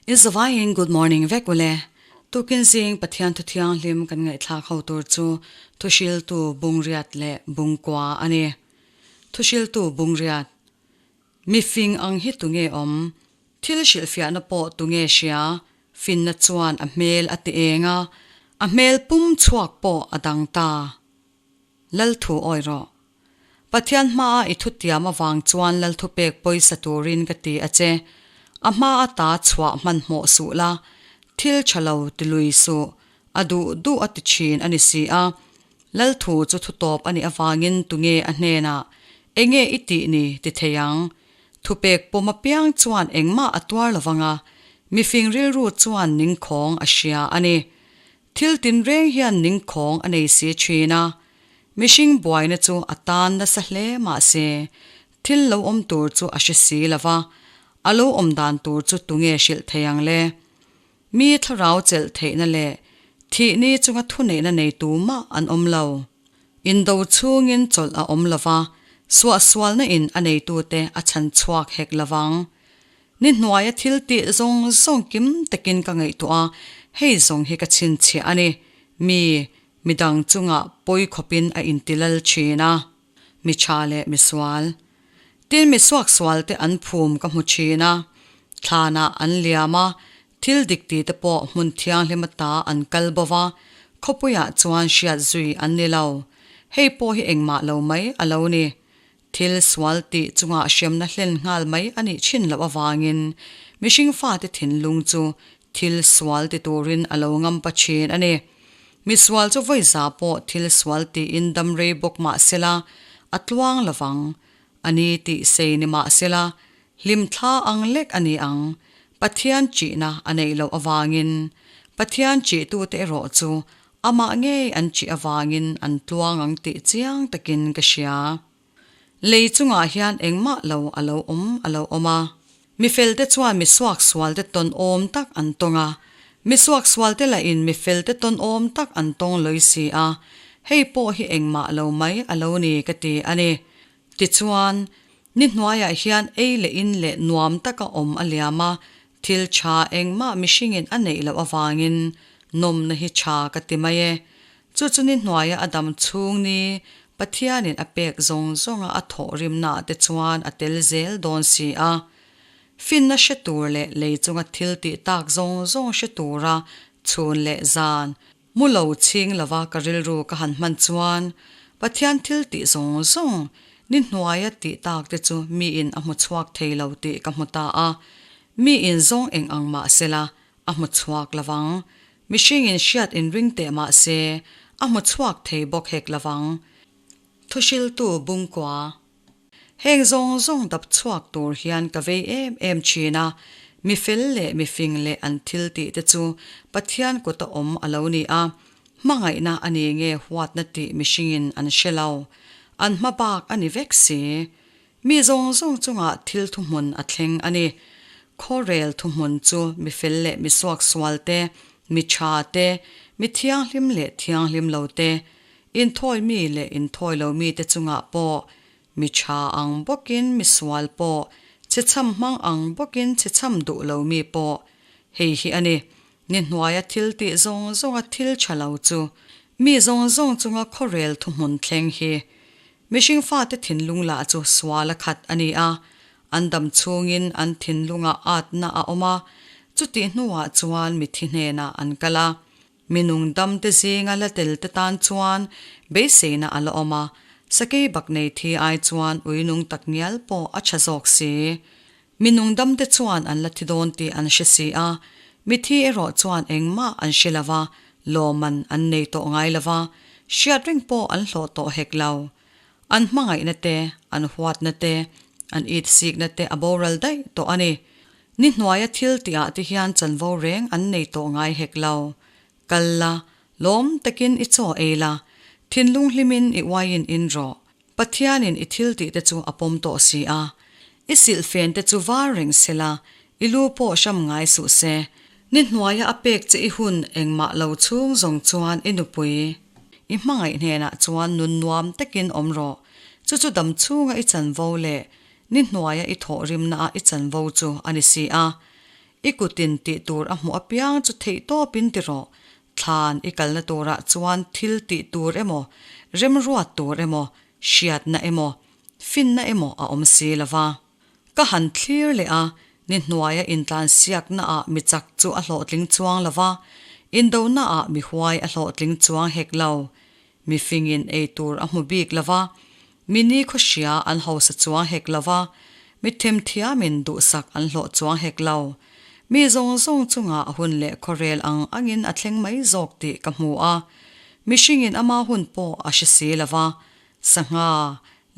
In zavaiin good morning vek ule. Tukin zing Pathian thu thianghlim kan ngaihthlak ho tur chu Thuhriltu Bungriat leh Bungkua a ni. Thuhriltu Bungriat. Mi fing ang hi tunge awm? Thil hrilhfiahna pawh tunge hria? Finna chuan a hmel a ti eng a, a hmel pum chhuak pawh a dang ta. Lalthu awi rawh. Pathian hmaa i thutiam avang chuan Lalthupek pawisa turin ka ti a che. A hma ata chhuah hmanhmawh suh la, thil tha lo ti lui suh, a duh duh a ti thin a ni si a. Lalthu chu thutawp a nih avangin tunge a hnenah, Enge i tih ni? ti thei ang. Thupek pawm apiang chuan engmah a tuar lo vang a, mifing rilru chuan ningkhawng a hria a ni. Thil tinreng hian ningkhawng a nei si thin a, mihring buaina chu a tan nasa hle mahse, thil lo awm tur chu a hre si lo va, a lo awm dan tur chu tunge hrilh thei ang le? Mi thlarau chelh theihna leh thihni chunga thuneihna nei tumah an awm lo. Indo chhungin chawlh a awm lo va, suahsualna in a neitute a chhan chhuak hek lo vang. Ni hnuaia thil tih zawng zawng kim takin ka ngaihtuah a, hei zawng hi ka chhinchhiah a ni. Mi, midang chungah pawi khawpin a intilal thin a. Mi tha leh mi sual. Tin mi suaksual te an phum ka hmu thin a. Thlanah an liam a, thil dik ti te pawh hmun thianghlim ata an kal bo va, khawpuiah chuan hriat zui an ni lo. Hei pawh hi engmah lo mai a lo ni. Thil sual tih chungah hremna hlen nghal mai a nih thin loh avangin mihring fate thinlung chu thil sual ti turin a lo ngam pa thin a ni. Misual chu vawi za pawh thil sual tiin dam rei bawk mah sela a tluang lovang a ni tih sei ni mah sela hlim thla ang lek a ni ang. Pathian chihna a neih loh avangin Pathian chihtute erawh chu Amah ngei an chih avangin an tluang ang tih chiang takin ka hria. Lei chungah hian engmah lo a lo awm a lo awm a. Mi felte chuan mi suaksualte tawn awm tak an tawng a, mi suaksualte lahin mi felte tawn awm tak an tawng lawi si a, hei pawh hi engmah lo mai a lo ni ka ti a ni. Tichuan, ni hnuaiah hian ei leh in leh nuam taka awm a liam a, thil tha engmah mihringin a neih loh avangin nawmna hi tha ka ti mai e. Chu chu ni hnuaia a dam chhung ni Pathianin a pek zawng zawnga a thawhrimnaah te chuan a tel zel dawn si a. Finna hre tur leh lei chunga thil tih tak zawng zawng hre tura chhun leh zan Mu lo chhing lova ka rilru ka han hman chuan Pathian thil tih zawng zawng ni hnuaia tih tak te chu miin a hmu chhuak thei lo tih ka hmu ta a. Miin zawng eng ang mah sela a hmu chhuak lovang. Mihringin hriat inring teh mah se a hmu chhuak thei bawk hek lovang. Thuhriltu Bungkua. Heng zawng zawng dap chhuak tur hian ka vei em em thin a, mi fel leh mi fing leh an thil tih te chu Pathian kuta awm a lo ni a, hmangaihna a ni nge huatna tih mihringin an hre lo. An hma bak a ni vek si. Mi zawng zawng chungah thil thuhmun a thleng a ni. Khawrel thuhmun chu mi fel leh mi suaksual te, mi tha te, mi thianghlim leh thianghlim lo te, Inthawi mi leh inthawi lo mite chungah pawh mi tha ang bawkin mi sual pawh, chhechham hmang ang bawkin chhechham duh lo mi pawh. Hei hi a ni, ni hnuaia thil tih zawng zawnga thil tha lo chu mi zawng zawng chunga khawrel thuhmun thleng hi. Mihring fate thinlung lah chu sual a khat a ni a, an dam chhungin an thinlungah atna a awm a, chutih hnuah chuan mithi hnenah an kal a. Mi nungdam te zinga la tel te tan chuan beiseina a la awm a, sakei bak nei thi ai chuan ui nung tak ngial pawh a tha zawk si. Mi nungdam te chuan an la thi dawn tih an hre si a, mithi erawh chuan engmah an hre lo va, lawmman an nei tawh ngai lo va, hriat reng pawh an hlawh tawh hek lo. An hmangaihna te, an huatna te, an itsikna te a boral daih tawh a ni. Ni hnuaia thil tihah te hian chanvo reng an nei tawh ngai hek lo. Kal la, lawm takin i chaw ei la, thinlung hlimin i uaiin in rawh. Pathianin i thil tih te chu a pawm tawh si a. I silhfen te chu var reng se la, i lu pawh hram ngai suh se. Ni hnuaia a pek che i hun engmah lo chhung zawng chuan i nupui i hmangaih hnenah chuan nun nuam takin awm rawh. Chu chu dam chhunga i chanvo leh Ni hnuaia i thawhrimnaah i chanvo chu a ni si a. I kutin tih tur a hmuh apiang chu theih tawpin ti rawh. Thlan i kalna turah chuan thil tih tur emaw, remruat tur emaw, hriatna emaw, finna emaw a awm si lo va. Ka han thlir leh a, ni hnuaia intlansiaknaah mi chak chu a hlawhtling chuang lo va, indonaah mi huai a hlawhtling chuang hek lo. Mi fingin ei tur a hmu bik lo va, mi nikhaw hria an hausa chuang hek lo va, mi themthiamin duhsak an hlawh chuang hek lo. Mi zawng zawng chungah hun leh khawrel ang angin a thleng mai zawk tih ka hmu a, mihringin ama hun pawh a hre si lo va, sangha,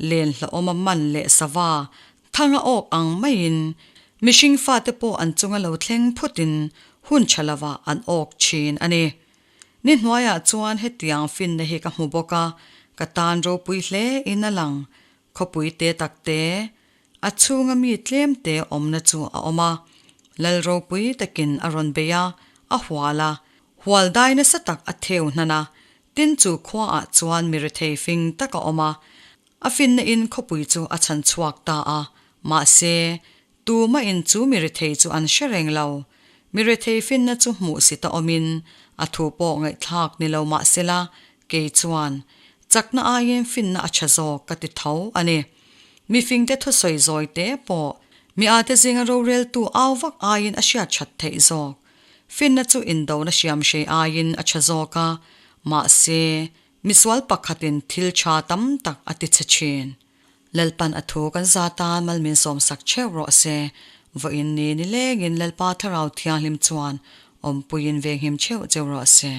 len hlauhawma man leh sava, thanga awk ang maiin mihring fate pawh an chunga lo thleng phutin hun tha lovah an awk thin a ni. Ni hnuaiah chuan hetiang finna hi ka hmu bawk a, ka tan ropui hle in a lang. Khawpui te tak te, a chhunga mi tlem te awmna chu a awm a. Lal ropui takin a rawn bei a, a hual a, hual dai nasa tak a theu hnan a, tin chu khuaah chuan mi rethei fing tak a awm a, a finna in khawpui chu a chhan chhuak ta a, mahse, Tumahin chu mi rethei chu an hre reng lo. Mi rethei finna chu hmuh si ta awmin a thu pawh ngaihthlak ni lo mah sela, kei chuan, Chakna aiin finna a tha zawk ka ti tho a ni. Mi fingte thusawi zawi te pawh mi ate zinga roreltu au vak aiin a hriat that theih zawk. Finna chu indona hriamhrei aiin a tha zawk a, mahse, misual pakhatin thil tha tam tak a ti chhe thin. Lalpan a thu kan za tan mal min sawmsak theuh rawh se. Vawiin ni nilengin Lalpa Thlarau Thianghlim chuan awmpuiin venghim theuh cheu rawh se.